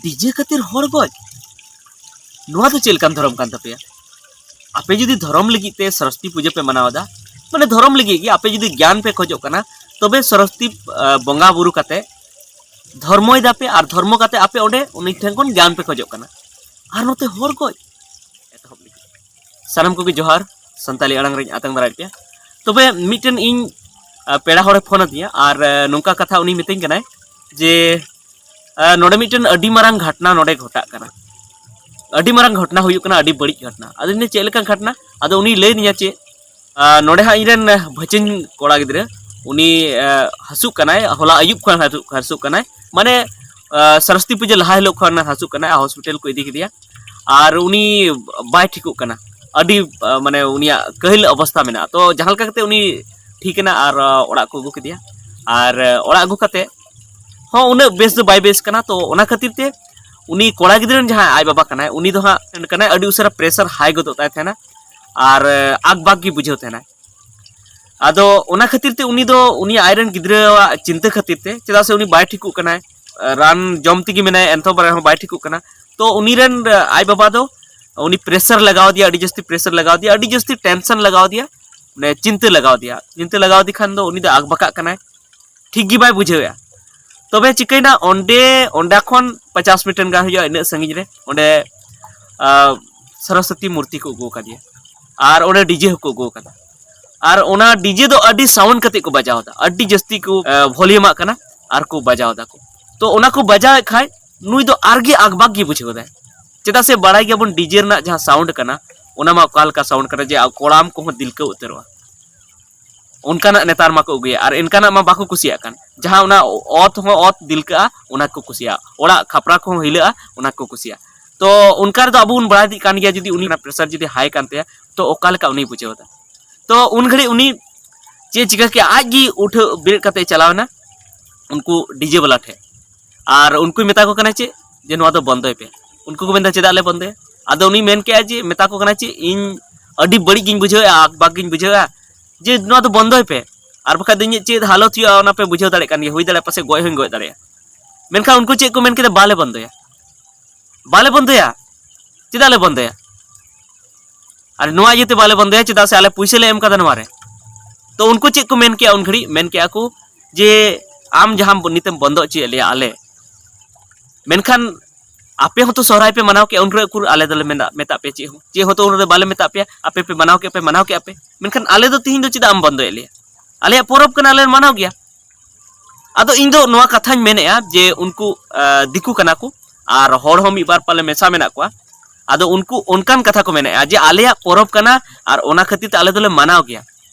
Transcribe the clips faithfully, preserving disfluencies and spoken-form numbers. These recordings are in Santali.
ᱰᱤᱡᱮ ᱠᱷᱟᱹᱛᱤᱨ ᱦᱚᱲ ᱜᱚᱡ? ᱱᱚᱣᱟ ᱫᱚ ᱪᱮᱫ ᱞᱮᱠᱟᱱ ᱫᱷᱚᱨᱚᱢ ᱠᱟᱱ ᱛᱟᱯᱮᱭᱟ? ᱟᱯᱮ ᱡᱩᱫᱤ ᱫᱷᱚᱨᱚᱢ ᱞᱟᱹᱜᱤᱫ ᱛᱮ ᱥᱚᱨᱚᱥᱚᱛᱤ ᱯᱩᱡᱟᱹ ᱯᱮ ᱢᱟᱱᱟᱣ ᱮᱫᱟ, ᱢᱟᱱᱮ ᱫᱷᱚᱨᱚᱢ ᱞᱟᱹᱜᱤᱫ ᱜᱮ, ᱟᱯᱮ ᱡᱩᱫᱤ ᱜᱮᱭᱟᱱ ᱯᱮ ᱠᱷᱚᱡᱚᱜ ᱠᱟᱱᱟ, ᱛᱚᱵᱮ ᱥᱚᱨᱚᱥᱚᱛᱤ ᱵᱚᱸᱜᱟ ᱵᱩᱨᱩ ᱠᱟᱛᱮ ᱫᱷᱚᱨᱢᱚᱭ ᱫᱟᱯᱮ, ᱟᱨ ᱫᱷᱚᱨᱢᱚ ᱠᱟᱛᱮ ᱟᱯᱮ ᱚᱸᱰᱮ ᱩᱱᱤ ᱴᱷᱮᱱ ᱠᱷᱚᱱ ᱜᱮᱭᱟᱱ ᱯᱮ ᱠᱷᱚᱡᱚᱜ ᱠᱟᱱᱟ᱾ ᱟᱨ ᱱᱚᱛᱮ ᱦᱚᱲ ᱜᱚᱡ᱾ ᱮᱛᱚᱦᱚᱵ ᱞᱟᱹᱜᱤᱫ ᱥᱟᱱᱟᱢ ᱠᱚᱜᱮ ᱡᱚᱦᱟᱨ᱾ ᱥᱟᱱᱛᱟᱲᱤ ᱟᱲᱟᱝ ᱨᱤᱧ ᱟᱛᱟᱝ ᱫᱟᱨᱟᱢᱮᱫ ᱯᱮᱭᱟ᱾ ᱛᱚᱵᱮ ᱢᱤᱫᱴᱮᱱ ᱤᱧ ᱯᱮᱲᱟ ᱦᱚᱲᱮ ᱯᱷᱳᱱ ᱟᱹᱫᱤᱧᱟ, ᱟᱨ ᱱᱚᱝᱠᱟ ᱠᱟᱛᱷᱟ ᱩᱱᱤ ᱢᱤᱛᱟᱹᱧ ᱠᱟᱱᱟᱭ ᱡᱮ ᱱᱚᱰᱮ ᱢᱤᱫᱴᱮᱱ ᱟᱹᱰᱤ ᱢᱟᱨᱟᱝ ᱜᱷᱚᱴᱱᱟ ᱱᱚᱰᱮ ᱜᱷᱚᱴᱟᱜ ᱠᱟᱱᱟ᱾ ᱟᱹᱰᱤ ᱢᱟᱨᱟᱝ ᱜᱷᱚᱴᱱᱟ ᱦᱩᱭᱩᱜ ᱠᱟᱱᱟ, ᱟᱹᱰᱤ ᱵᱟᱹᱲᱤᱡ ᱜᱷᱚᱴᱱᱟ᱾ ᱟᱫᱚ ᱤᱧ ᱪᱮᱫ ᱞᱮᱠᱟ ᱜᱷᱚᱴᱱᱟ? ᱟᱫᱚ ᱩᱱᱤ ᱞᱟᱹᱭ ᱟᱹᱫᱤᱧᱟ ᱪᱮᱫ, ᱱᱚᱰᱮ ᱦᱟᱸᱜ ᱤᱧᱨᱮᱱ ᱵᱷᱟᱹᱪᱟᱹᱧ ᱠᱚᱲᱟ ᱜᱤᱫᱽᱨᱟᱹ, ᱩᱱᱤ ᱦᱟᱹᱥᱩᱜ ᱠᱟᱱᱟᱭ, ᱦᱚᱞᱟ ᱟᱹᱭᱩᱵ ᱠᱷᱚᱱ ᱦᱟᱹᱥᱩᱜ ᱠᱟᱱᱟᱭ, ᱢᱟᱱᱮ ᱥᱚᱨᱚᱥᱚᱛᱤ ᱯᱩᱡᱟᱹ ᱞᱟᱦᱟ ᱦᱤᱞᱳᱜ ᱠᱷᱚᱱ ᱦᱟᱹᱥᱩᱜ ᱠᱟᱱᱟᱭ᱾ ᱦᱚᱥᱯᱤᱴᱟᱞ ᱠᱚ ᱤᱫᱤ ᱠᱮᱫᱮᱭᱟ, ᱟᱨ ᱩᱱᱤ ᱵᱟᱭ ᱴᱷᱤᱠᱚᱜ ᱠᱟᱱᱟ᱾ ᱟᱹᱰᱤ ᱢᱟᱱᱮ ᱩᱱᱤᱭᱟᱜ ᱠᱟᱹᱦᱤᱞ ᱚᱵᱚᱥᱛᱷᱟ ᱢᱮᱱᱟᱜᱼᱟ᱾ ᱛᱚ ᱡᱟᱦᱟᱸ ᱞᱮᱠᱟ ᱠᱟᱛᱮ ᱩᱱᱤ ᱴᱷᱤᱠ ᱮᱱᱟ, ᱟᱨ ᱚᱲᱟᱜ ᱠᱚ ᱟᱹᱜᱩ ᱠᱮᱫᱮᱭᱟ᱾ ᱟᱨ ᱚᱲᱟᱜ ᱟᱹᱜᱩ ᱠᱟᱛᱮ ᱦᱚᱸ ᱩᱱᱟᱹᱜ ᱵᱮᱥ ᱫᱚ ᱵᱟᱭ ᱵᱮᱥ ᱠᱟᱱᱟ᱾ ᱛᱚ ᱚᱱᱟ ᱠᱷᱟᱹᱛᱤᱨ ᱛᱮ ᱩᱱᱤ ᱠᱚᱲᱟ ᱜᱤᱫᱽᱨᱟᱹ ᱨᱮᱱ ᱡᱟᱦᱟᱸᱭ ᱟᱡ ᱵᱟᱵᱟ ᱠᱟᱱᱟᱭ, ᱩᱱᱤ ᱫᱚ ᱦᱟᱸᱜ ᱠᱟᱱᱟᱭ ᱟᱹᱰᱤ ᱩᱥᱟᱹᱨᱟ ᱯᱨᱮᱥᱟᱨ ᱦᱟᱭ ᱜᱚᱫᱚᱜ ᱛᱟᱭ ᱛᱟᱦᱮᱱᱟ, ᱟᱨ ᱟᱠᱵᱟᱠ ᱜᱮ ᱵᱩᱡᱷᱟᱹᱣ ᱛᱟᱦᱮᱱᱟᱭ᱾ ᱟᱫᱚ ᱚᱱᱟ ᱠᱷᱟᱹᱛᱤᱨ ᱛᱮ ᱩᱱᱤ ᱫᱚ ᱩᱱᱤ ᱟᱡᱨᱮᱱ ᱜᱤᱫᱽᱨᱟᱹᱣᱟᱜ ᱪᱤᱱᱛᱟᱹ ᱠᱷᱟᱹᱛᱤᱨ ᱛᱮ, ᱪᱮᱫᱟᱜ ᱥᱮ ᱩᱱᱤ ᱵᱟᱭ ᱴᱷᱤᱠᱚᱜ ᱠᱟᱱᱟᱭ, ᱨᱟᱱ ᱡᱚᱢ ᱛᱮᱜᱮ ᱢᱮᱱᱟᱭ, ᱮᱱᱛᱚ ᱵᱟᱨᱮ ᱦᱚᱸ ᱵᱟᱭ ᱴᱷᱤᱠᱚᱜ ᱠᱟᱱᱟ᱾ ᱛᱚ ᱩᱱᱤ ᱨᱮᱱ ᱟᱡ ᱵᱟᱵᱟ ᱫᱚ ᱩᱱᱤ ᱯᱨᱮᱥᱟᱨ ᱞᱟᱜᱟᱣ ᱟᱫᱮᱭᱟ, ᱟᱹᱰᱤ ᱡᱟᱹᱥᱛᱤ ᱯᱨᱮᱥᱟᱨ ᱞᱟᱜᱟᱣ ᱟᱫᱮᱭᱟ, ᱟᱹᱰᱤ ᱡᱟᱹᱥᱛᱤ ᱴᱮᱱᱥᱚᱱ ᱞᱟᱜᱟᱣ ᱟᱫᱮᱭᱟ, ᱢᱟᱱᱮ ᱪᱤᱱᱛᱟᱹ ᱞᱟᱜᱟᱣ ᱟᱫᱮᱭᱟ᱾ ᱪᱤᱱᱛᱟᱹ ᱞᱟᱜᱟᱣ ᱟᱫᱮ ᱠᱷᱟᱱ ᱫᱚ ᱩᱱᱤ ᱫᱚ ᱟᱠᱵᱟᱠᱟᱜ ᱠᱟᱱᱟᱭ, ᱴᱷᱤᱠ ᱜᱮ ᱵᱟᱭ ᱵᱩᱡᱷᱟᱹᱣᱮᱜᱼᱟ᱾ ᱛᱚᱵᱮ ᱪᱤᱠᱟᱹᱭᱮᱱᱟ, ᱚᱸᱰᱮ, ᱚᱸᱰᱮ ᱠᱷᱚᱱ ᱯᱚᱪᱟᱥ ᱢᱤᱴᱟᱨ ᱜᱟᱱ ᱦᱩᱭᱩᱜᱼᱟ, ᱤᱱᱟᱹᱜ ᱥᱟᱺᱜᱤᱧ ᱨᱮ ᱚᱸᱰᱮ ᱟᱨ ᱥᱚᱨᱚᱥᱚᱛᱤ ᱢᱩᱨᱛᱤ ᱠᱚ ᱟᱹᱜᱩ ᱟᱠᱟᱫᱮᱭᱟ, ᱟᱨ ᱚᱸᱰᱮ ᱰᱤᱡᱮ ᱦᱚᱸᱠᱚ ᱟᱹᱜᱩ ᱟᱠᱟᱫᱟ᱾ ᱟᱨ ᱚᱱᱟ ᱰᱤᱡᱮ ᱫᱚ ᱟᱹᱰᱤ ᱥᱟᱣᱩᱱᱰ ᱠᱟᱛᱮ ᱠᱚ ᱵᱟᱡᱟᱣ ᱮᱫᱟ, ᱟᱹᱰᱤ ᱡᱟᱹᱥᱛᱤ ᱠᱚ ᱵᱷᱚᱞᱤᱭᱟᱢᱟᱜ ᱠᱟᱱᱟ ᱟᱨ ᱠᱚ ᱵᱟᱡᱟᱣ ᱮᱫᱟ ᱠᱚ᱾ ᱛᱚ ᱚᱱᱟ ᱠᱚ ᱵᱟᱡᱟᱣᱮᱫ ᱠᱷᱟᱡ ᱱᱩᱭ ᱫᱚ ᱟᱨᱜᱮ ᱟᱠᱵᱟᱠ ᱜᱮ ᱵᱩᱡᱷᱟᱹᱣ ᱮᱫᱟᱭ, ᱪᱮᱫᱟᱜ ᱥᱮ ᱵᱟᱲᱟᱭ ᱜᱮᱭᱟᱵᱚᱱ ᱰᱤᱡᱮ ᱨᱮᱱᱟᱜ ᱡᱟᱦᱟᱸ ᱥᱟᱣᱩᱱᱰ ᱠᱟᱱᱟ, ᱚᱱᱟ ᱢᱟ ᱚᱠᱟ ᱞᱮᱠᱟ ᱥᱟᱣᱩᱱᱰ ᱠᱟᱱᱟ ᱡᱮ ᱠᱚᱲᱟᱢ ᱠᱚᱦᱚᱸ ᱫᱤᱞᱠᱟᱹᱣ ᱩᱛᱟᱹᱨᱚᱜᱼᱟ᱾ ᱚᱱᱠᱟᱱᱟᱜ ᱱᱮᱛᱟᱨ ᱢᱟᱠᱚ ᱟᱹᱜᱩᱭᱟ, ᱟᱨ ᱚᱱᱠᱟᱱᱟᱜ ᱢᱟ ᱵᱟᱠᱚ ᱠᱩᱥᱤᱭᱟᱜ ᱠᱟᱱ᱾ ᱡᱟᱦᱟᱸ ᱚᱱᱟ ᱚᱛ ᱦᱚᱸ ᱚᱛ ᱫᱤᱞᱠᱟᱹᱜᱼᱟ, ᱚᱱᱟ ᱠᱚ ᱠᱩᱥᱤᱭᱟᱜᱼᱟ᱾ ᱚᱲᱟᱜ ᱠᱷᱟᱯᱨᱟ ᱠᱚᱦᱚᱸ ᱦᱤᱞᱟᱹᱜᱼᱟ, ᱚᱱᱟ ᱠᱚ ᱠᱩᱥᱤᱭᱟᱜᱼᱟ᱾ ᱛᱚ ᱚᱱᱠᱟ ᱨᱮᱫᱚ ᱟᱵᱚ ᱵᱚᱱ ᱵᱟᱲᱟᱭ ᱤᱫᱤᱜ ᱠᱟᱱ ᱜᱮᱭᱟ, ᱡᱩᱫᱤ ᱩᱱᱤ ᱚᱱᱟ ᱯᱨᱮᱥᱟᱨ ᱡᱩᱫᱤ ᱦᱟᱭ ᱠᱟᱱ ᱛᱟᱭᱟ, ᱛᱚ ᱚᱠᱟ ᱞᱮᱠᱟ ᱩᱱᱤᱭ ᱵᱩᱡᱷᱟᱹᱣ ᱮᱫᱟ? ᱛᱚ ᱩᱱ ᱜᱷᱟᱹᱲᱤᱡ ᱩᱱᱤ ᱪᱮᱫ ᱪᱤᱠᱟᱹ ᱠᱮᱜᱼᱟ, ᱟᱡ ᱜᱮ ᱩᱴᱷᱟᱹ ᱵᱮᱨᱮᱫ ᱠᱟᱛᱮ ᱪᱟᱞᱟᱣ ᱮᱱᱟ ᱩᱱᱠᱩ ᱰᱤᱡᱮ ᱵᱟᱞᱟ ᱴᱷᱮᱱ, ᱟᱨ ᱩᱱᱠᱩᱭ ᱢᱮᱛᱟ ᱠᱚ ᱠᱟᱱᱟ ᱪᱮᱫ, ᱡᱮ ᱱᱚᱣᱟ ᱫᱚ ᱵᱚᱱᱫᱚᱭ ᱯᱮ᱾ ᱩᱱᱠᱩ ᱠᱚ ᱢᱮᱱᱫᱟ, ᱪᱮᱫᱟᱜ ᱞᱮ ᱵᱚᱱᱫᱚᱭᱟ? ᱟᱫᱚ ᱩᱱᱤ ᱢᱮᱱ ᱠᱮᱜᱼᱟ ᱡᱮ, ᱢᱮᱛᱟ ᱠᱚ ᱠᱟᱱᱟ ᱪᱮᱫ, ᱤᱧ ᱟᱹᱰᱤ ᱵᱟᱹᱲᱤᱡ ᱜᱤᱧ ᱵᱩᱡᱷᱟᱹᱣᱮᱜᱼᱟ, ᱟᱠᱵᱟᱠ ᱜᱤᱧ ᱵᱩᱡᱷᱟᱹᱣᱮᱜᱼᱟ, ᱡᱮ ᱱᱚᱣᱟ ᱫᱚ ᱵᱚᱱᱫᱚᱭ ᱯᱮ, ᱟᱨ ᱵᱟᱠᱷᱟᱡ ᱫᱚ ᱤᱧᱟᱹᱜ ᱪᱮᱫ ᱦᱟᱞᱚᱛ ᱦᱩᱭᱩᱜᱼᱟ, ᱚᱱᱟ ᱯᱮ ᱵᱩᱡᱷᱟᱹᱣ ᱫᱟᱲᱮᱭᱟᱜ ᱠᱟᱱ ᱜᱮᱭᱟ, ᱦᱩᱭ ᱫᱟᱲᱮᱭᱟᱜᱼᱟ ᱯᱟᱥᱮᱡ ᱜᱚᱡ ᱦᱚᱸᱧ ᱜᱚᱡ ᱫᱟᱲᱮᱭᱟᱜᱼᱟ᱾ ᱢᱮᱱᱠᱷᱟᱱ ᱩᱱᱠᱩ ᱪᱮᱫ ᱠᱚ ᱢᱮᱱ ᱠᱮᱫᱟ, ᱵᱟᱞᱮ ᱵᱚᱱᱫᱚᱭᱟ᱾ ᱵᱟᱞᱮ ᱵᱚᱱᱫᱚᱭᱟ᱾ ᱪᱮᱫᱟᱜ ᱞᱮ ᱵᱚᱱᱫᱚᱭᱟ? ᱟᱨ ᱱᱚᱣᱟ ᱤᱭᱟᱹᱛᱮ ᱵᱟᱞᱮ ᱵᱚᱱᱫᱚᱭᱟ, ᱪᱮᱫᱟᱜ ᱥᱮ ᱟᱞᱮ ᱯᱩᱭᱥᱟᱹ ᱞᱮ ᱮᱢ ᱠᱟᱫᱟ ᱱᱚᱣᱟ ᱨᱮ᱾ ᱛᱚ ᱩᱱᱠᱩ ᱪᱮᱫ ᱠᱚ ᱢᱮᱱ ᱠᱮᱜᱼᱟ ᱩᱱ ᱜᱷᱟᱹᱲᱤᱡ? ᱢᱮᱱ ᱠᱮᱜᱼᱟ ᱠᱚ ᱡᱮ, "ᱟᱢ ᱡᱟᱦᱟᱸᱢ ᱱᱤᱛᱮᱢ ᱵᱚᱱᱫᱚ ᱦᱚᱪᱚᱭᱮᱫ ᱞᱮᱭᱟ ᱟᱞᱮ, ᱢᱮᱱᱠᱷᱟᱱ ᱟᱯᱮ ᱦᱚᱸᱛᱚ ᱥᱚᱦᱨᱟᱭ ᱯᱮ ᱢᱟᱱᱟᱣ ᱠᱮᱜᱼᱟ, ᱩᱱ ᱨᱮ ᱩᱠᱩᱨ ᱟᱞᱮ ᱫᱚᱞᱮ ᱢᱮᱱᱟ, ᱢᱮᱛᱟᱜ ᱯᱮᱭᱟ ᱪᱮᱫ ᱦᱚᱸ? ᱪᱮᱫ ᱦᱚᱸᱛᱚ ᱩᱱ ᱨᱮ ᱵᱟᱞᱮ ᱢᱮᱛᱟᱜ ᱯᱮᱭᱟ, ᱟᱯᱮ ᱯᱮ ᱢᱟᱱᱟᱣ ᱠᱮᱜᱼᱟ, ᱯᱮ ᱢᱟᱱᱟᱣ ᱠᱮᱜᱼᱟ ᱯᱮ, ᱢᱮᱱᱠᱷᱟᱱ ᱟᱞᱮ ᱫᱚ ᱛᱤᱦᱤᱧ ᱫᱚ ᱪᱮᱫᱟᱜ ᱮᱢ ᱵᱚᱱᱫᱚᱭᱮᱫ ᱞᱮᱭᱟ? ᱟᱞᱮᱭᱟᱜ ᱯᱚᱨᱚᱵᱽ ᱠᱟᱱᱟ, ᱟᱞᱮ ᱞᱮ ᱢᱟᱱᱟᱣ ᱜᱮᱭᱟ᱾" ᱟᱫᱚ ᱤᱧ ᱫᱚ ᱱᱚᱣᱟ ᱠᱟᱛᱷᱟᱧ ᱢᱮᱱᱮᱫᱼᱟ ᱡᱮ ᱩᱱᱠᱩ, ᱟᱸ, ᱫᱤᱠᱩ ᱠᱟᱱᱟ ᱠᱚ, ᱟᱨ ᱦᱚᱲ ᱦᱚᱸ ᱢᱤᱫ ᱵᱟᱨ ᱯᱟᱞᱮ ᱢᱮᱥᱟ ᱢᱮᱱᱟᱜ ᱠᱚᱣᱟ᱾ ᱟᱫᱚ ᱩᱱᱠᱩ ᱚᱱᱠᱟᱱ ᱠᱟᱛᱷᱟ ᱠᱚ ᱢᱮᱱᱮᱫᱼᱟ ᱡᱮ ᱟᱞᱮᱭᱟᱜ ᱯᱚᱨᱚᱵᱽ ᱠᱟᱱᱟ ᱟᱨ ᱚᱱᱟ ᱠᱷᱟᱹᱛᱤᱨ ᱛᱮ ᱟᱞᱮ ᱫᱚᱞᱮ ᱢᱟᱱᱟᱣ ᱜᱮᱭᱟ᱾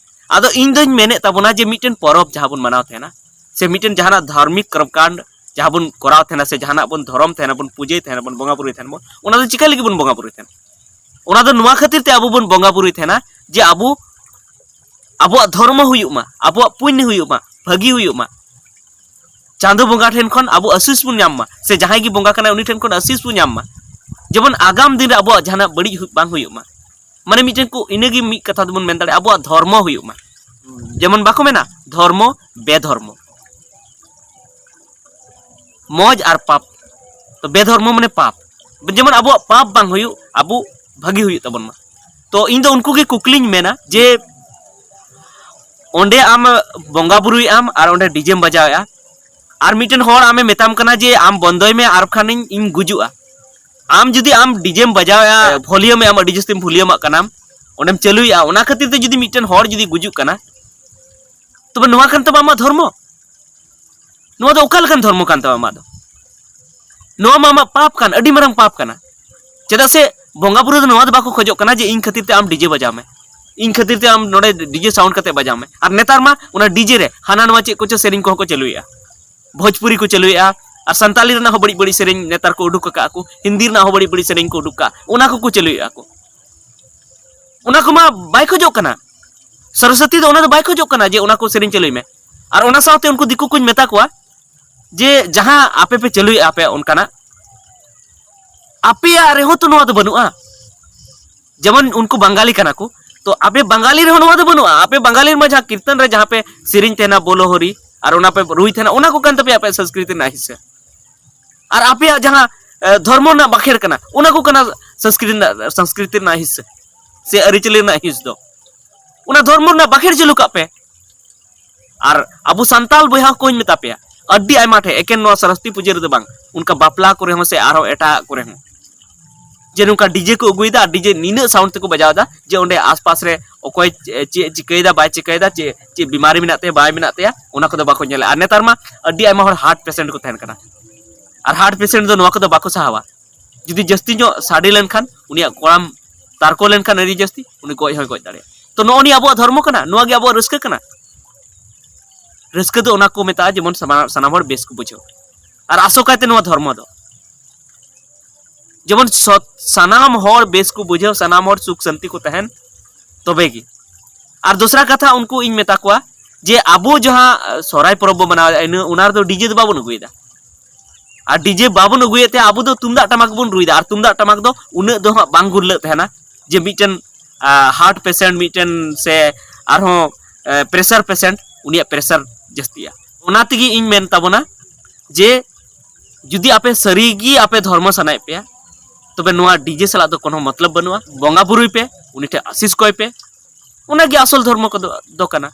ᱟᱫᱚ ᱤᱧ ᱫᱚᱧ ᱢᱮᱱᱮᱫ ᱛᱟᱵᱚᱱᱟ ᱡᱮ ᱢᱤᱫᱴᱮᱱ ᱯᱚᱨᱚᱵᱽ ᱡᱟᱦᱟᱸ ᱵᱚᱱ ᱢᱟᱱᱟᱣ ᱛᱟᱦᱮᱱᱟ, ᱥᱮ ᱢᱤᱫᱴᱮᱱ ᱡᱟᱦᱟᱱᱟᱜ ᱫᱷᱟᱨᱢᱤᱠ ᱠᱚᱨᱢᱚᱠᱟᱱᱰ ᱡᱟᱦᱟᱸ ᱵᱚᱱ ᱠᱚᱨᱟᱣ ᱛᱟᱦᱮᱱᱟ, ᱥᱮ ᱡᱟᱦᱟᱱᱟᱜ ᱵᱚᱱ ᱫᱷᱚᱨᱚᱢ ᱛᱟᱦᱮᱱᱟ, ᱵᱚᱱ ᱯᱩᱡᱟᱹᱭ ᱛᱟᱦᱮᱱᱟ, ᱵᱚᱱ ᱵᱚᱸᱜᱟ ᱵᱩᱨᱩᱭ ᱛᱟᱦᱮᱱᱟ ᱵᱚᱱ, ᱚᱱᱟ ᱫᱚ ᱪᱤᱠᱟ ᱞᱟᱹᱜᱤᱫ ᱵᱚᱱ ᱵᱚᱸᱜᱟ ᱵᱩᱨᱩᱭ ᱛᱟᱦᱮᱱᱟ? ᱚᱱᱟ ᱫᱚ ᱱᱚᱣᱟ ᱠᱷᱟᱹᱛᱤᱨ ᱛᱮ ᱟᱵᱚ ᱵᱚᱱ ᱵᱚᱸᱜᱟ ᱵᱩᱨᱩᱭ ᱛᱟᱦᱮᱱᱟ ᱡᱮ ᱟᱵᱚ, ᱟᱵᱚᱣᱟᱜ ᱫᱷᱚᱨᱢᱚ ᱦᱩᱭᱩᱜ ᱢᱟ, ᱟᱵᱚᱣᱟᱜ ᱯᱩᱱᱱᱚ ᱦᱩᱭᱩᱜ ᱢᱟ, ᱵᱷᱟᱹᱜᱤ ᱦᱩᱭᱩᱜ ᱢᱟ, ᱪᱟᱸᱫᱚ ᱵᱚᱸᱜᱟ ᱴᱷᱮᱱ ᱠᱷᱚᱱ ᱟᱵᱚ ᱟᱥᱤᱥ ᱵᱚᱱ ᱧᱟᱢ ᱢᱟ, ᱥᱮ ᱡᱟᱦᱟᱸᱭ ᱜᱮ ᱵᱚᱸᱜᱟ ᱠᱟᱱᱟᱭ ᱩᱱᱤ ᱴᱷᱮᱱ ᱠᱷᱚᱱ ᱟᱥᱤᱥ ᱵᱚᱱ ᱧᱟᱢ ᱢᱟ, ᱡᱮᱢᱚᱱ ᱟᱜᱟᱢ ᱫᱤᱱ ᱨᱮ ᱟᱵᱚᱣᱟᱜ ᱡᱟᱦᱟᱱᱟᱜ ᱵᱟᱹᱲᱤᱡ ᱦᱩ-, ᱵᱟᱝ ᱦᱩᱭᱩᱜ ᱢᱟ᱾ ᱢᱟᱱᱮ ᱢᱤᱫᱴᱮᱱ ᱠᱚ, ᱤᱱᱟᱹᱜᱮ ᱢᱤᱫ ᱠᱟᱛᱷᱟ ᱛᱮᱵᱚᱱ ᱢᱮᱱ ᱫᱟᱲᱮᱭᱟᱜᱼᱟ, ᱟᱵᱚᱣᱟᱜ ᱫᱷᱚᱨᱢᱚ ᱦᱩᱭᱩᱜ ᱢᱟ᱾ ᱡᱮᱢᱚᱱ ᱵᱟᱠᱚ ᱢᱮᱱᱟ, ᱫᱷᱚᱨᱢᱚ ᱵᱮᱫᱷᱚᱨᱢᱚ, ᱢᱚᱡᱽ ᱟᱨ ᱯᱟᱯ᱾ ᱛᱚ ᱵᱮᱫᱷᱚᱨᱢᱚ ᱢᱟᱱᱮ ᱯᱟᱯ, ᱡᱮᱢᱚᱱ ᱟᱵᱚᱣᱟᱜ ᱯᱟᱯ ᱵᱟᱝ ᱦᱩᱭᱩᱜ, ᱟᱵᱚ ᱵᱷᱟᱹᱜᱤ ᱦᱩᱭᱩᱜ ᱛᱟᱵᱚᱱ ᱢᱟ᱾ ᱛᱚ ᱤᱧ ᱫᱚ ᱩᱱᱠᱩ ᱜᱮ ᱠᱩᱠᱞᱤᱧ ᱢᱮᱱᱟ ᱡᱮ ᱚᱸᱰᱮ ᱟᱢ ᱵᱚᱸᱜᱟ ᱵᱩᱨᱩᱭᱮᱫ ᱟᱢ ᱟᱨ ᱚᱸᱰᱮ ᱰᱤᱡᱮᱢ ᱵᱟᱡᱟᱣᱮᱫᱼᱟ, ᱟᱨ ᱢᱤᱫᱴᱮᱱ ᱦᱚᱲ ᱟᱢᱮ ᱢᱮᱛᱟᱢ ᱠᱟᱱᱟ ᱡᱮ ᱟᱢ ᱵᱚᱱᱫᱚᱭ ᱢᱮ ᱟᱨ ᱵᱟᱠᱷᱟᱱᱤᱧ, ᱤᱧ ᱜᱩᱡᱩᱜᱼᱟ᱾ ᱟᱢ ᱡᱩᱫᱤ ᱟᱢ ᱰᱤᱡᱮᱢ ᱵᱟᱡᱟᱣᱮᱫᱼᱟ, ᱵᱷᱚᱞᱤᱭᱟᱢ ᱮ ᱟᱢ ᱟᱹᱰᱤ ᱡᱟᱹᱥᱛᱤᱢ ᱵᱷᱚᱞᱤᱭᱟᱢᱟᱜ ᱠᱟᱱᱟᱢ, ᱚᱸᱰᱮᱢ ᱪᱟᱹᱞᱩᱭᱮᱫᱼᱟ, ᱚᱱᱟ ᱠᱷᱟᱹᱛᱤᱨ ᱛᱮ ᱡᱩᱫᱤ ᱢᱤᱫᱴᱮᱱ ᱦᱚᱲ ᱡᱩᱫᱤ ᱜᱩᱡᱩᱜ ᱠᱟᱱᱟ, ᱛᱚᱵᱮ ᱱᱚᱣᱟ ᱠᱟᱱ ᱛᱟᱢᱟ ᱟᱢᱟᱜ ᱫᱷᱚᱨᱢᱚ? ᱱᱚᱣᱟ ᱫᱚ ᱚᱠᱟ ᱞᱮᱠᱟᱱ ᱫᱷᱚᱨᱢᱚ ᱠᱟᱱ ᱛᱟᱢᱟ ᱟᱢᱟᱜ ᱫᱚ? ᱱᱚᱣᱟ ᱢᱟ ᱟᱢᱟᱜ ᱯᱟᱯ ᱠᱟᱱ, ᱟᱹᱰᱤ ᱢᱟᱨᱟᱝ ᱯᱟᱯ ᱠᱟᱱᱟ᱾ ᱪᱮᱫᱟᱜ ᱥᱮ ᱵᱚᱸᱜᱟ ᱵᱩᱨᱩ ᱫᱚ ᱱᱚᱣᱟ ᱫᱚ ᱵᱟᱠᱚ ᱠᱷᱚᱡᱚᱜ ᱠᱟᱱᱟ ᱡᱮ ᱤᱧ ᱠᱷᱟᱹᱛᱤᱨ ᱛᱮ ᱟᱢ ᱰᱤᱡᱮ ᱵᱟᱡᱟᱣ ᱢᱮ, ᱤᱧ ᱠᱷᱟᱹᱛᱤᱨ ᱛᱮ ᱟᱢ ᱱᱚᱰᱮ ᱰᱤᱡᱮ ᱥᱟᱣᱩᱱᱰ ᱠᱟᱛᱮ ᱵᱟᱡᱟᱣ ᱢᱮ᱾ ᱟᱨ ᱱᱮᱛᱟᱨ ᱢᱟ ᱚᱱᱟ ᱰᱤᱡᱮ ᱨᱮ ᱦᱟᱱᱟ ᱱᱚᱣᱟ ᱪᱮᱫ ᱠᱚᱪᱚ ᱥᱮᱨᱮᱧ ᱠᱚᱦᱚᱸ ᱠᱚ ᱪᱟᱹᱞᱩᱭᱮᱫᱼᱟ, ᱵᱷᱳᱡᱽᱯᱩᱨᱤ ᱠᱚ ᱪᱟᱹᱞᱩᱭᱮᱫᱼᱟ, ᱟᱨ ᱥᱟᱱᱛᱟᱞᱤ ᱨᱮᱱᱟᱜ ᱦᱚᱸ ᱵᱟᱹᱲᱤᱡ ᱵᱟᱹᱲᱤᱡ ᱥᱮᱨᱮᱧ ᱱᱮᱛᱟᱨ ᱠᱚ ᱩᱰᱩᱠ ᱟᱠᱟᱫᱼᱟ ᱠᱚ, ᱦᱤᱱᱫᱤ ᱨᱮᱱᱟᱜ ᱦᱚᱸ ᱵᱟᱹᱲᱤᱡ ᱵᱟᱹᱲᱤᱡ ᱥᱮᱨᱮᱧ ᱠᱚ ᱩᱰᱩᱠ ᱠᱟᱜᱼᱟ, ᱚᱱᱟ ᱠᱚᱠᱚ ᱪᱟᱹᱞᱩᱭᱮᱫᱼᱟ ᱠᱚ᱾ ᱚᱱᱟ ᱠᱚᱢᱟ ᱵᱟᱭ ᱠᱷᱚᱡᱚᱜ ᱠᱟᱱᱟ, ᱥᱚᱨᱚᱥᱚᱛᱤ ᱫᱚ ᱚᱱᱟ ᱫᱚ ᱵᱟᱭ ᱠᱷᱚᱡᱚᱜ ᱠᱟᱱᱟ ᱡᱮ ᱚᱱᱟ ᱠᱚ ᱥᱮᱨᱮᱧ ᱪᱟᱹᱞᱩᱭ ᱢᱮ᱾ ᱟᱨ ᱚᱱᱟ ᱥᱟᱶᱛᱮ ᱩᱱᱠᱩ ᱫᱤᱠᱩ ᱠᱚᱧ ᱢᱮᱛᱟ ᱠᱚᱣᱟ ᱡᱮ ᱡᱟᱦᱟᱸ ᱟᱯᱮ ᱯᱮ ᱪᱟᱹᱞᱩᱭᱮᱫᱼᱟ ᱟᱯᱮ ᱚᱱᱠᱟᱱᱟᱜ, ᱟᱯᱮᱭᱟᱜ ᱨᱮᱦᱚᱸ ᱛᱚ ᱱᱚᱣᱟ ᱫᱚ ᱵᱟᱹᱱᱩᱜᱼᱟ᱾ ᱡᱮᱢᱚᱱ ᱩᱱᱠᱩ ᱵᱟᱝᱜᱟᱞᱤ ᱠᱟᱱᱟ ᱠᱚ, ᱛᱚ ᱟᱯᱮ ᱵᱟᱝᱜᱟᱞᱤ ᱨᱮᱦᱚᱸ ᱱᱚᱣᱟ ᱫᱚ ᱵᱟᱹᱱᱩᱜᱼᱟ᱾ ᱟᱯᱮ ᱵᱟᱝᱜᱟᱞᱤ ᱨᱮᱢᱟ ᱡᱟᱦᱟᱸ ᱠᱤᱨᱛᱚᱱ ᱨᱮ ᱡᱟᱦᱟᱸ ᱯᱮ ᱥᱮᱨᱮᱧ ᱛᱟᱦᱮᱱᱟ, ᱵᱳᱞᱳ ᱦᱚᱨᱤ, ᱟᱨ ᱚᱱᱟ ᱯᱮ ᱨᱩᱭ ᱛᱟᱦᱮᱱᱟ, ᱚᱱᱟ ᱠᱚ ᱠᱟᱱ ᱛᱟᱯᱮᱭᱟ ᱟᱯᱮᱭᱟᱜ ᱥᱚᱝᱥᱠᱨᱤᱛᱤ ᱨᱮᱱᱟᱜ ᱦᱤᱥᱥᱟᱹ᱾ ᱟᱨ ᱟᱯᱮᱭᱟᱜ ᱡᱟᱦᱟᱸ ᱮ, ᱫᱷᱚᱨᱢᱚ ᱨᱮᱱᱟᱜ ᱵᱟᱠᱷᱮᱲ ᱠᱟᱱᱟ, ᱚᱱᱟ ᱠᱚ ᱠᱟᱱᱟ ᱥᱚᱝᱥᱠᱨᱤᱛ ᱨᱮᱱᱟᱜ, ᱥᱚᱝᱥᱠᱨᱤᱛᱤ ᱨᱮᱱᱟᱜ ᱦᱤᱸᱥ ᱥᱮ ᱟᱹᱨᱤᱪᱟᱹᱞᱤ ᱨᱮᱱᱟᱜ ᱦᱤᱸᱥ ᱫᱚ᱾ ᱚᱱᱟ ᱫᱷᱚᱨᱢᱚ ᱨᱮᱱᱟᱜ ᱵᱟᱠᱷᱮᱲ ᱪᱟᱹᱞᱩ ᱠᱟᱜ ᱯᱮ᱾ ᱟᱨ ᱟᱵᱚ ᱥᱟᱱᱛᱟᱞ ᱵᱚᱭᱦᱟ ᱠᱚᱧ ᱢᱮᱛᱟ ᱯᱮᱭᱟ, ᱟᱹᱰᱤ ᱟᱭᱢᱟ ᱴᱷᱮᱱ, ᱮᱠᱮᱱ ᱱᱚᱣᱟ ᱥᱚᱨᱚᱥᱚᱛᱤ ᱯᱩᱡᱟᱹ ᱨᱮᱫᱚ ᱵᱟᱝ, ᱚᱱᱠᱟ ᱵᱟᱯᱞᱟ ᱠᱚᱨᱮ ᱦᱚᱸ ᱥᱮ ᱟᱨᱦᱚᱸ ᱮᱴᱟᱜ ᱠᱚᱨᱮ ᱦᱚᱸ, ᱡᱮ ᱱᱚᱝᱠᱟ ᱰᱤᱡᱮ ᱠᱚ ᱟᱹᱜᱩᱭᱮᱫᱟ ᱟᱨ ᱰᱤᱡᱮ ᱱᱤᱱᱟᱹᱜ ᱥᱟᱣᱩᱱᱰ ᱛᱮᱠᱚ ᱵᱟᱡᱟᱣ ᱮᱫᱟ ᱡᱮ ᱚᱸᱰᱮ ᱟᱥᱯᱟᱥ ᱨᱮ ᱚᱠᱚᱭ ᱪᱮᱫ ᱪᱤᱠᱟᱹᱭᱮᱫᱟ, ᱵᱟᱭ ᱪᱤᱠᱟᱹᱭᱮᱫᱟ, ᱪᱮᱫ ᱪᱮᱫ ᱵᱤᱢᱟᱨᱤ ᱢᱮᱱᱟᱜ ᱛᱟᱭᱟ, ᱵᱟᱭ ᱢᱮᱱᱟᱜ ᱛᱟᱭᱟ, ᱚᱱᱟ ᱠᱚᱫᱚ ᱵᱟᱠᱚ ᱧᱮᱞᱟ᱾ ᱟᱨ ᱱᱮᱛᱟᱨ ᱢᱟ ᱟᱹᱰᱤ ᱟᱭᱢᱟ ᱦᱚᱲ ᱦᱟᱨᱴ ᱯᱮᱥᱮᱱᱴ ᱠᱚ ᱛᱟᱦᱮᱱ ᱠᱟᱱᱟ, ᱟᱨ ᱦᱟᱨᱴ ᱯᱮᱥᱮᱱᱴ ᱫᱚ ᱱᱚᱣᱟ ᱠᱚᱫᱚ ᱵᱟᱠᱚ ᱥᱟᱦᱟᱣᱟ᱾ ᱡᱩᱫᱤ ᱡᱟᱹᱥᱛᱤ ᱧᱚᱜ ᱥᱟᱰᱮ ᱞᱮᱱᱠᱷᱟᱱ, ᱩᱱᱤᱭᱟᱜ ᱠᱚᱲᱟᱢ ᱛᱟᱨᱠᱚ ᱞᱮᱱᱠᱷᱟᱱ ᱟᱹᱰᱤ ᱡᱟᱹᱥᱛᱤ, ᱩᱱᱤ ᱜᱚᱡ ᱦᱚᱸᱭ ᱜᱚᱡ ᱫᱟᱲᱮᱭᱟᱜᱼᱟ᱾ ᱛᱚ, ᱱᱚᱜᱼᱚ ᱱᱤᱭᱟᱹ ᱟᱵᱚᱣᱟᱜ ᱫᱷᱚᱨᱢᱚ ᱠᱟᱱᱟ, ᱱᱚᱣᱟ ᱜᱮ ᱟᱵᱚᱣᱟᱜ ᱨᱟᱹᱥᱠᱟᱹ ᱠᱟᱱᱟ᱾ ᱨᱟᱹᱥᱠᱟᱹ ᱫᱚ ᱚᱱᱟ ᱠᱚ ᱢᱮᱛᱟᱜᱼᱟ, ᱡᱮᱢᱚᱱ ᱥᱟᱱᱟ-, ᱥᱟᱱᱟᱢ ᱦᱚᱲ ᱵᱮᱥ ᱠᱚ ᱵᱩᱡᱷᱟᱹᱣ᱾ ᱟᱨ ᱟᱥᱚᱠᱟᱭᱛᱮ ᱱᱚᱣᱟ ᱫᱷᱚᱨᱢᱚ ᱫᱚ ᱡᱮᱢᱚᱱ ᱥᱚᱛ-, ᱥᱟᱱᱟᱢ ᱦᱚᱲ ᱵᱮᱥ ᱠᱚ ᱵᱩᱡᱷᱟᱹᱣ, ᱥᱟᱱᱟᱢ ᱦᱚᱲ ᱥᱩᱠ ᱥᱟᱱᱛᱤ ᱠᱚ ᱛᱟᱦᱮᱱ, ᱛᱚᱵᱮ ᱜᱮ᱾ ᱟᱨ ᱫᱚᱥᱨᱟ ᱠᱟᱛᱷᱟ, ᱩᱱᱠᱩ ᱤᱧ ᱢᱮᱛᱟ ᱠᱚᱣᱟ ᱡᱮ ᱟᱵᱚ ᱡᱟᱦᱟᱸ, ᱟᱸ, ᱥᱚᱦᱨᱟᱭ ᱯᱚᱨᱚᱵᱽ ᱵᱚ ᱢᱟᱱᱟᱣᱮᱫᱼᱟ, ᱤᱱᱟᱹ, ᱚᱱᱟ ᱨᱮᱫᱚ ᱰᱤᱡᱮ ᱫᱚ ᱵᱟᱵᱚᱱ ᱟᱹᱜᱩᱭᱮᱫᱟ᱾ ᱟᱨ ᱰᱤᱡᱮ ᱵᱟᱵᱚᱱ ᱟᱹᱜᱩᱭᱮᱫ ᱛᱮ ᱟᱵᱚ ᱫᱚ ᱛᱩᱢᱫᱟᱜ ᱴᱟᱢᱟᱠ ᱵᱚᱱ ᱨᱩᱭᱮᱫᱟ, ᱟᱨ ᱛᱩᱢᱫᱟᱜ ᱴᱟᱢᱟᱠ ᱫᱚ ᱩᱱᱟᱹᱜ ᱫᱚ ᱦᱟᱸᱜ ᱵᱟᱝ ᱜᱩᱨᱞᱟᱹᱜ ᱛᱟᱦᱮᱱᱟ ᱡᱮ ᱢᱤᱫᱴᱮᱱ, ᱟᱸ, ᱦᱟᱨᱴ ᱯᱮᱥᱮᱱᱴ ᱢᱤᱫᱴᱮᱱ ᱥᱮ ᱟᱨᱦᱚᱸ, ᱟᱸ, ᱯᱨᱮᱥᱟᱨ ᱯᱮᱥᱮᱱᱴ, ᱩᱱᱤᱭᱟᱜ ᱯᱨᱮᱥᱟᱨ ᱡᱟᱹᱥᱛᱤᱜᱼᱟ᱾ ᱚᱱᱟ ᱛᱮᱜᱮ ᱤᱧ ᱢᱮᱱ ᱛᱟᱵᱚᱱᱟ ᱡᱮ ᱡᱩᱫᱤ ᱟᱯᱮ ᱥᱟᱹᱨᱤᱜᱮ ᱟᱯᱮ ᱫᱷᱚᱨᱢᱚ ᱥᱟᱱᱟᱭᱮᱫ ᱯᱮᱭᱟ, ᱛᱚᱵᱮ ᱱᱚᱣᱟ ᱰᱤᱡᱮ ᱥᱟᱞᱟᱜ ᱫᱚ ᱠᱳᱱᱳ ᱢᱚᱛᱞᱚᱵ ᱵᱟᱹᱱᱩᱜᱼᱟ᱾ ᱵᱚᱸᱜᱟ ᱵᱩᱨᱩᱭ ᱯᱮ, ᱩᱱᱤ ᱴᱷᱮᱱ ᱟᱥᱤᱥ ᱠᱚᱭ ᱯᱮ, ᱚᱱᱟᱜᱮ ᱟᱥᱚᱞ ᱫᱷᱚᱨᱢᱚ ᱠᱚᱫᱚ, ᱫᱚ ᱠᱟᱱᱟ᱾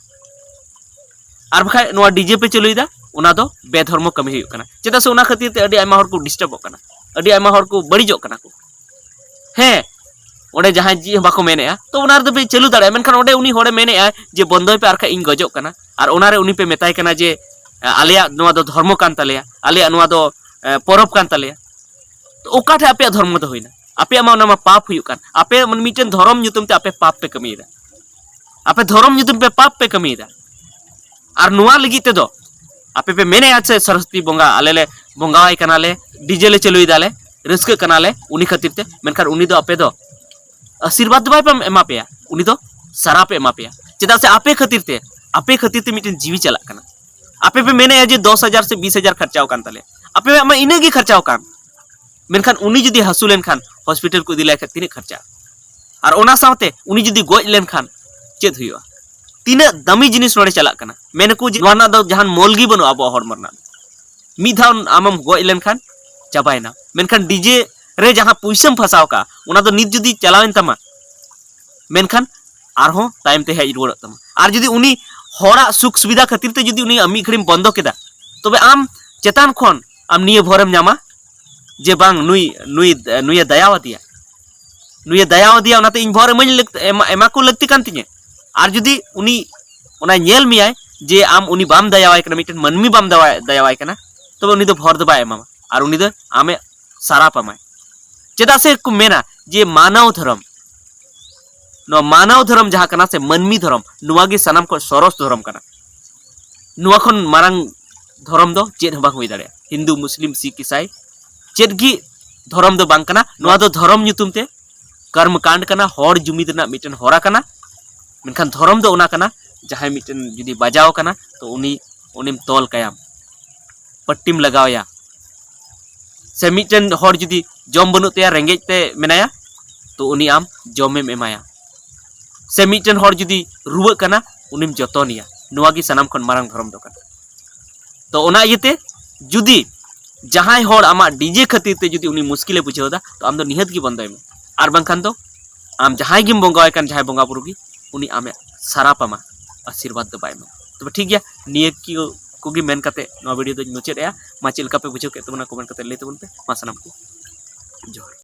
ᱟᱨ ᱵᱟᱠᱷᱟᱡ ᱱᱚᱣᱟ ᱰᱤᱡᱮ ᱯᱮ ᱪᱟᱹᱞᱩᱭᱮᱫᱟ, ᱚᱱᱟ ᱫᱚ ᱵᱮᱫᱷᱚᱨᱢᱚ ᱠᱟᱹᱢᱤ ᱦᱩᱭᱩᱜ ᱠᱟᱱᱟ᱾ ᱪᱮᱫᱟᱜ ᱥᱮ ᱚᱱᱟ ᱠᱷᱟᱹᱛᱤᱨ ᱛᱮ ᱟᱹᱰᱤ ᱟᱭᱢᱟ ᱦᱚᱲ ᱠᱚ ᱰᱤᱥᱴᱟᱵᱚᱜ ᱠᱟᱱᱟ, ᱟᱹᱰᱤ ᱟᱭᱢᱟ ᱦᱚᱲ ᱠᱚ ᱵᱟᱹᱲᱤᱡᱚᱜ ᱠᱟᱱᱟ ᱠᱚ᱾ ᱦᱮᱸ, ᱚᱸᱰᱮ ᱡᱟᱦᱟᱸᱭ ᱪᱮᱫ ᱦᱚᱸ ᱵᱟᱠᱚ ᱢᱮᱱᱮᱜᱼᱟ, ᱛᱚ ᱚᱱᱟ ᱨᱮᱫᱚ ᱯᱮ ᱪᱟᱹᱞᱩ ᱫᱟᱲᱮᱭᱟᱜᱼᱟ, ᱢᱮᱱᱠᱷᱟᱱ ᱚᱸᱰᱮ ᱩᱱᱤ ᱦᱚᱲᱮ ᱢᱮᱱᱮᱜᱼᱟ ᱡᱮ, "ᱵᱚᱱᱫᱚᱭ ᱯᱮ, ᱟᱨ ᱠᱷᱟᱡ ᱤᱧ ᱜᱚᱡᱚᱜ ᱠᱟᱱᱟ", ᱟᱨ ᱚᱱᱟᱨᱮ ᱩᱱᱤ ᱯᱮ ᱢᱮᱛᱟᱭ ᱠᱟᱱᱟ ᱡᱮ, "ᱟᱞᱮᱭᱟᱜ ᱱᱚᱣᱟ ᱫᱚ ᱫᱷᱚᱨᱢᱚ ᱠᱟᱱ ᱛᱟᱞᱮᱭᱟ, ᱟᱞᱮᱭᱟᱜ ᱱᱚᱣᱟ ᱫᱚ, ᱮ, ᱯᱚᱨᱚᱵᱽ ᱠᱟᱱ ᱛᱟᱞᱮᱭᱟ", ᱛᱚ ᱚᱠᱟ ᱴᱷᱮᱡ ᱟᱯᱮᱭᱟᱜ ᱫᱷᱚᱨᱢᱚ ᱫᱚ ᱦᱩᱭᱱᱟ? ᱟᱯᱮᱭᱟᱜ ᱢᱟ ᱚᱱᱟ ᱢᱟ ᱯᱟᱯ ᱦᱩᱭᱩᱜ ᱠᱟᱱ, ᱟᱯᱮ ᱢᱟᱱᱮ ᱢᱤᱫᱴᱮᱱ ᱫᱷᱚᱨᱚᱢ ᱧᱩᱛᱩᱢ ᱛᱮ ᱟᱯᱮ ᱯᱟᱯ ᱯᱮ ᱠᱟᱹᱢᱤᱭᱮᱫᱟ, ᱟᱯᱮ ᱫᱷᱚᱨᱚᱢ ᱧᱩᱛᱩᱢ ᱯᱮ ᱯᱟᱯ ᱯᱮ ᱠᱟᱹᱢᱤᱭᱮᱫᱟ᱾ ᱟᱨ ᱱᱚᱣᱟ ᱞᱟᱹᱜᱤᱫ ᱛᱮᱫᱚ ᱟᱯᱮ ᱯᱮ ᱢᱮᱱᱮᱜᱼᱟ ᱥᱮ ᱥᱚᱨᱚᱥᱚᱛᱤ ᱵᱚᱸᱜᱟ ᱟᱞᱮ ᱞᱮ ᱵᱚᱸᱜᱟᱣᱟᱭ ᱠᱟᱱᱟᱞᱮ, ᱰᱤᱡᱮ ᱞᱮ ᱪᱟᱹᱞᱩᱭᱮᱫᱟᱞᱮ, ᱨᱟᱹᱥᱠᱟᱹᱜ ᱠᱟᱱᱟᱞᱮ ᱩᱱᱤ ᱠᱷᱟᱹᱛᱤᱨ ᱛᱮ, ᱢᱮᱱᱠᱷᱟᱱ ᱩᱱᱤ ᱫᱚ ᱟᱯᱮ ᱫᱚ ᱟᱥᱤᱨᱵᱟᱫᱽ ᱫᱚ ᱵᱟᱭ ᱮᱢᱟ ᱯᱮᱭᱟ, ᱩᱱᱤ ᱫᱚ ᱥᱟᱨᱟᱯ ᱮ ᱮᱢᱟ ᱯᱮᱭᱟ᱾ ᱪᱮᱫᱟᱜ ᱥᱮ ᱟᱯᱮ ᱠᱷᱟᱹᱛᱤᱨ ᱛᱮ, ᱟᱯᱮ ᱠᱷᱟᱹᱛᱤᱨ ᱛᱮ ᱢᱤᱫᱴᱮᱱ ᱡᱤᱣᱤ ᱪᱟᱞᱟᱜ ᱠᱟᱱᱟ᱾ ᱟᱯᱮ ᱯᱮ ᱢᱮᱱᱮᱜᱼᱟ ᱡᱮ ᱫᱚᱥ ᱦᱟᱡᱟᱨ ᱥᱮ ᱵᱤᱥ ᱦᱟᱡᱟᱨ ᱠᱷᱚᱨᱪᱟᱣ ᱠᱟᱱ ᱛᱟᱞᱮᱭᱟ, ᱟᱯᱮᱭᱟᱜ ᱢᱟ ᱤᱱᱟᱹᱜ ᱜᱮ ᱠᱷᱚᱨᱪᱟᱣ ᱠᱟᱱ, ᱢᱮᱱᱠᱷᱟᱱ ᱩᱱᱤ ᱡᱩᱫᱤ ᱦᱟᱹᱥᱩ ᱞᱮᱱᱠᱷᱟᱱ ᱦᱚᱥᱯᱤᱴᱟᱞ ᱠᱚ ᱤᱫᱤ ᱞᱮᱠᱷᱟᱱ ᱛᱤᱱᱟᱹᱜ ᱠᱷᱚᱨᱪᱟᱜᱼᱟ? ᱟᱨ ᱚᱱᱟ ᱥᱟᱶᱛᱮ ᱩᱱᱤ ᱡᱩᱫᱤ ᱜᱚᱡ ᱞᱮᱱᱠᱷᱟᱱ ᱪᱮᱫ ᱦᱩᱭᱩᱜᱼᱟ? ᱛᱤᱱᱟᱹᱜ ᱫᱟᱢᱤ ᱡᱤᱱᱤᱥ ᱱᱚᱰᱮ ᱪᱟᱞᱟᱜ ᱠᱟᱱᱟ᱾ ᱢᱮᱱᱟᱠᱚ ᱡᱮ ᱱᱚᱣᱟ ᱨᱮᱱᱟᱜ ᱫᱚ ᱡᱟᱦᱟᱱ ᱢᱚᱞ ᱜᱮ ᱵᱟᱹᱱᱩᱜᱼᱟ ᱟᱵᱚᱣᱟᱜ ᱦᱚᱲᱢᱚ ᱨᱮᱱᱟᱜ᱾ ᱢᱤᱫ ᱫᱷᱟᱣ ᱟᱢᱮᱢ ᱜᱚᱡ ᱞᱮᱱᱠᱷᱟᱱ ᱪᱟᱵᱟᱭᱮᱱᱟ᱾ ᱢᱮᱱᱠᱷᱟᱱ ᱰᱤᱡᱮ ᱨᱮ ᱡᱟᱦᱟᱸ ᱯᱩᱭᱥᱟᱹᱢ ᱯᱷᱟᱥᱟᱣ ᱠᱟᱜᱼᱟ, ᱚᱱᱟ ᱫᱚ ᱱᱤᱛ ᱡᱩᱫᱤ ᱪᱟᱞᱟᱣᱮᱱ ᱛᱟᱢᱟ, ᱢᱮᱱᱠᱷᱟᱱ ᱟᱨᱦᱚᱸ ᱛᱟᱭᱚᱢ ᱛᱮ ᱦᱮᱡ ᱨᱩᱣᱟᱹᱲᱚᱜ ᱛᱟᱢᱟ᱾ ᱟᱨ ᱡᱩᱫᱤ ᱩᱱᱤ ᱦᱚᱲᱟᱜ ᱥᱩᱠ ᱥᱩᱵᱤᱫᱷᱟ ᱠᱷᱟᱹᱛᱤᱨ ᱛᱮ ᱡᱩᱫᱤ ᱩᱱᱤ ᱢᱤᱫ ᱜᱷᱟᱹᱲᱤᱢ ᱵᱚᱱᱫᱚ ᱠᱮᱫᱟ, ᱛᱚᱵᱮ ᱟᱢ ᱪᱮᱛᱟᱱ ᱠᱷᱚᱱ ᱟᱢ ᱱᱤᱭᱟᱹ ᱵᱷᱚᱨᱮᱢ ᱧᱟᱢᱟ ᱡᱮ ᱵᱟᱝ, ᱱᱩᱭ, ᱱᱩᱭ, ᱱᱩᱭᱮ ᱫᱟᱭᱟᱣᱟᱫᱮᱭᱟ, ᱱᱩᱭᱮ ᱫᱟᱭᱟᱣᱟᱫᱮᱭᱟ, ᱚᱱᱟᱛᱮ ᱤᱧ ᱵᱷᱚᱨ ᱮᱢᱟᱹᱧ ᱞᱟᱹᱠ-, ᱮᱢᱟ, ᱮᱢᱟ ᱠᱚ ᱞᱟᱹᱠᱛᱤ ᱠᱟᱱ ᱛᱤᱧᱟᱹ᱾ ᱟᱨ ᱡᱩᱫᱤ ᱩᱱᱤ ᱚᱱᱟ ᱧᱮᱞ ᱢᱮᱭᱟᱭ ᱡᱮ ᱟᱢ ᱩᱱᱤ ᱵᱟᱢ ᱫᱟᱭᱟᱣᱟᱭ ᱠᱟᱱᱟ, ᱢᱤᱫᱴᱮᱱ ᱢᱟᱹᱱᱢᱤ ᱵᱟᱢ ᱫᱟᱭᱟ-, ᱫᱟᱭᱟᱣᱟᱭ ᱠᱟᱱᱟ, ᱛᱚᱵᱮ ᱩᱱᱤ ᱫᱚ ᱵᱷᱚᱨ ᱫᱚ ᱵᱟᱭ ᱮᱢᱟᱢᱟ, ᱟᱨ ᱩᱱᱤ ᱫᱚ ᱟᱢᱮ ᱥᱟᱨᱟᱯ ᱟᱢᱟᱭ᱾ ᱪᱮᱫᱟᱜ ᱥᱮ ᱠᱚ ᱢᱮᱱᱟ ᱡᱮ ᱢᱟᱱᱟᱣ ᱫᱷᱚᱨᱚᱢ, ᱱᱚᱣᱟ ᱢᱟᱱᱟᱣ ᱫᱷᱚᱨᱚᱢ ᱡᱟᱦᱟᱸ ᱠᱟᱱᱟ ᱥᱮ ᱢᱟᱹᱱᱢᱤ ᱫᱷᱚᱨᱚᱢ, ᱱᱚᱣᱟ ᱜᱮ ᱥᱟᱱᱟᱢ ᱠᱷᱚᱱ ᱥᱚᱨᱚᱥ ᱫᱷᱚᱨᱚᱢ ᱠᱟᱱᱟ᱾ ᱱᱚᱣᱟ ᱠᱷᱚᱱ ᱢᱟᱨᱟᱝ ᱫᱷᱚᱨᱚᱢ ᱫᱚ ᱪᱮᱫ ᱦᱚᱸ ᱵᱟᱝ ᱦᱩᱭ ᱫᱟᱲᱮᱭᱟᱜᱼᱟ᱾ ᱦᱤᱱᱫᱩ, ᱢᱩᱥᱞᱤᱢ, ᱥᱤᱠᱷ, ᱤᱥᱟᱭ, ᱪᱮᱫ ᱜᱮ ᱫᱷᱚᱨᱚᱢ ᱫᱚ ᱵᱟᱝ ᱠᱟᱱᱟ᱾ ᱱᱚᱣᱟ ᱫᱚ ᱫᱷᱚᱨᱚᱢ ᱧᱩᱛᱩᱢ ᱛᱮ ᱠᱚᱨᱢᱚ ᱠᱟᱱᱰ ᱠᱟᱱᱟ, ᱦᱚᱲ ᱡᱩᱢᱤᱫ ᱨᱮᱱᱟᱜ ᱢᱤᱫᱴᱮᱱ ᱦᱚᱨᱟ ᱠᱟᱱᱟ᱾ ᱢᱮᱱᱠᱷᱟᱱ ᱫᱷᱚᱨᱚᱢ ᱫᱚ ᱚᱱᱟ ᱠᱟᱱᱟ, ᱡᱟᱦᱟᱸᱭ ᱢᱤᱫᱴᱮᱱ ᱡᱩᱫᱤ ᱵᱟᱡᱟᱣ ᱠᱟᱱᱟ, ᱛᱚ ᱩᱱᱤ, ᱩᱱᱤᱢ ᱛᱚᱞ ᱠᱟᱭᱟᱢ, ᱯᱟᱹᱴᱤᱢ ᱞᱟᱜᱟᱣᱟᱭᱟ, ᱥᱮ ᱢᱤᱫᱴᱮᱱ ᱦᱚᱲ ᱡᱩᱫᱤ ᱡᱚᱢ ᱵᱟᱹᱱᱩᱜ ᱛᱟᱭᱟ, ᱨᱮᱸᱜᱮᱡ ᱛᱮ ᱢᱮᱱᱟᱭᱟ, ᱛᱚ ᱩᱱᱤ ᱟᱢ ᱡᱚᱢᱮᱢ ᱮᱢᱟᱭᱟ, ᱥᱮ ᱢᱤᱫᱴᱮᱱ ᱦᱚᱲ ᱡᱩᱫᱤ ᱨᱩᱣᱟᱹᱜ ᱠᱟᱱᱟ, ᱩᱱᱤᱢ ᱡᱚᱛᱚᱱᱮᱭᱟ᱾ ᱱᱚᱣᱟ ᱜᱮ ᱥᱟᱱᱟᱢ ᱠᱷᱚᱱ ᱢᱟᱨᱟᱝ ᱫᱷᱚᱨᱚᱢ ᱫᱚ ᱠᱟᱱᱟ᱾ ᱛᱚ ᱚᱱᱟ ᱤᱭᱟᱹᱛᱮ ᱡᱩᱫᱤ ᱡᱟᱦᱟᱸᱭ ᱦᱚᱲ ᱟᱢᱟᱜ ᱰᱤᱡᱮ ᱠᱷᱟᱹᱛᱤᱨ ᱛᱮ ᱡᱩᱫᱤ ᱩᱱᱤ ᱢᱩᱥᱠᱤᱞᱮ ᱵᱩᱡᱷᱟᱹᱣ ᱮᱫᱟ, ᱛᱚ ᱟᱢ ᱫᱚ ᱱᱤᱦᱟᱹᱛ ᱜᱮ ᱵᱚᱱᱫᱚᱭ ᱢᱮ᱾ ᱟᱨ ᱵᱟᱝᱠᱷᱟᱱ ᱫᱚ ᱟᱢ ᱡᱟᱦᱟᱸᱭ ᱜᱮᱢ ᱵᱚᱸᱜᱟᱣᱟᱭ ᱠᱟᱱ, ᱡᱟᱦᱟᱸᱭ ᱵᱚᱸᱜᱟ ᱵᱩᱨᱩ ᱜᱮ, ᱩᱱᱤ ᱟᱢᱮ ᱥᱟᱨᱟᱯ ᱟᱢᱟ, ᱟᱥᱤᱨᱵᱟᱫᱽ ᱫᱚ ᱵᱟᱭ ᱮᱢᱟ᱾ ᱛᱚᱵᱮ ᱴᱷᱤᱠ ᱜᱮᱭᱟ, ᱱᱤᱭᱟᱹ ᱠᱤ-, ᱠᱚᱜᱮ ᱢᱮᱱ ᱠᱟᱛᱮ ᱱᱚᱣᱟ ᱵᱷᱤᱰᱤᱭᱳ ᱫᱚᱧ ᱢᱩᱪᱟᱹᱫ ᱮᱜᱼᱟ᱾ ᱢᱟ ᱪᱮᱫ ᱞᱮᱠᱟ ᱯᱮ ᱵᱩᱡᱷᱟᱹᱣ ᱠᱮᱫ ᱛᱟᱵᱚᱱᱟ, ᱠᱚᱢᱮᱱᱴ ᱠᱟᱛᱮ ᱞᱟᱹᱭ ᱛᱟᱵᱚᱱ ᱯᱮ᱾ ᱢᱟ ᱥᱟᱱᱟᱢ ᱠᱚ ᱡᱚᱦᱟᱨ᱾